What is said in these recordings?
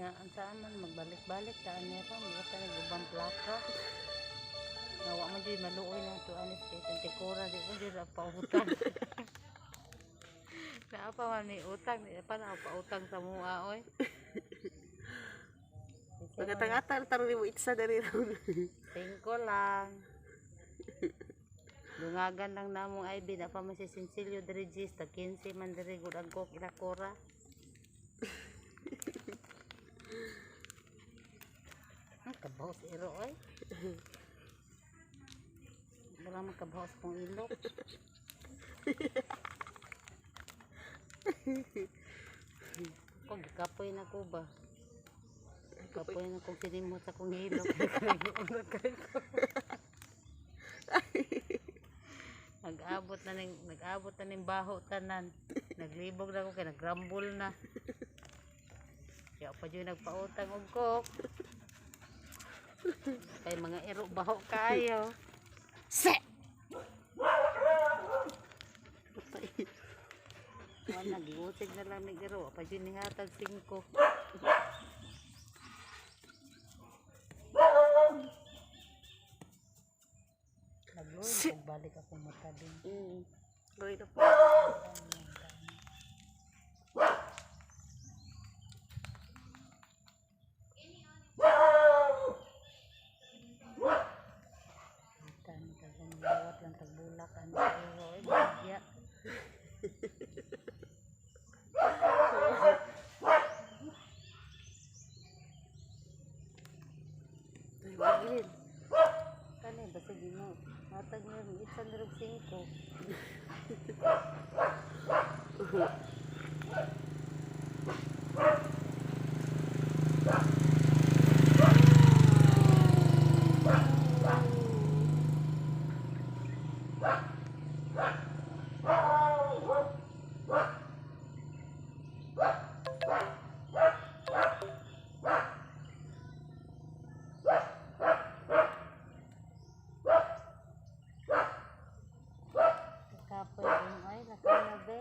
Nya ang saan man magbalik-balik ta ani ra mo ta nag ubang plaka. Nga wa man jud maluoy na to anis kay Tintikura di ko jud pautang. Naa pa man may utang, di pa na pautang sa mua oy. Magatang-atal tarong nimo itsa diri ron. Singko lang. Dungagan lang namong IB na pa man si Sinsilio de Regista 15 man diri gud ang kok ilakora. Ang kabaw sa iro oy. Wala man kabaw sa kong ilok. Kung gikapoy na ko ba? Kapoy na kong sinimot sa kong ilok. Nag-abot na ning baho tanan. Naglibog na ko kay nagrambol na. Kaya pa jud nagpautang og coke. Kay mga iro baho kaayo. Se. Patay. Wala nagiusig na lang ning iro. Pa jud nihatag 5. Nagluoy kog balik ako mata din. Gawin na po. Tan kagong lawat lang tagbulak ano iro ay bagya. Ay, wagin. Kani basig mo. Hatag niya itsan rog 5. Kapoy din ay lakay na be.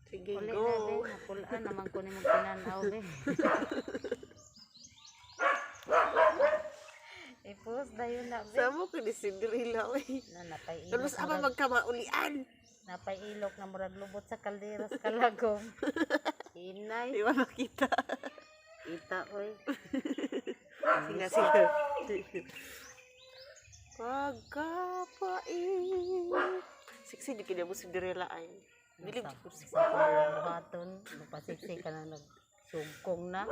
Sige, Uli go. na be, nakulaan naman ko nimong tinanaw be. I-post dayon na be. Samo ko ni Cinderella, oy. Na napay Pero ilok. mas ama magkamaulian. Napay ilok na murag lubot sa kalderas kalagom. Inay, Di ba makita? ita oy. Sige, sige. Pagkapain. Siksi, di kina mo Cinderella ay. Bilib ko Sa kong buhaton, mapasiksi ka na nagsugkong na.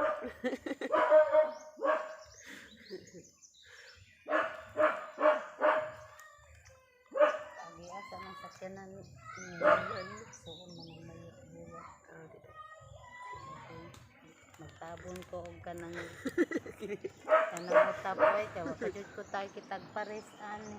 Agi asa man sakyanan ni Suon man ang mayot buwa. Ah, di ba? Okay. Magtabon ko og kanang kanang utap oy kay wa pa jud ko tayo kitag pares ani.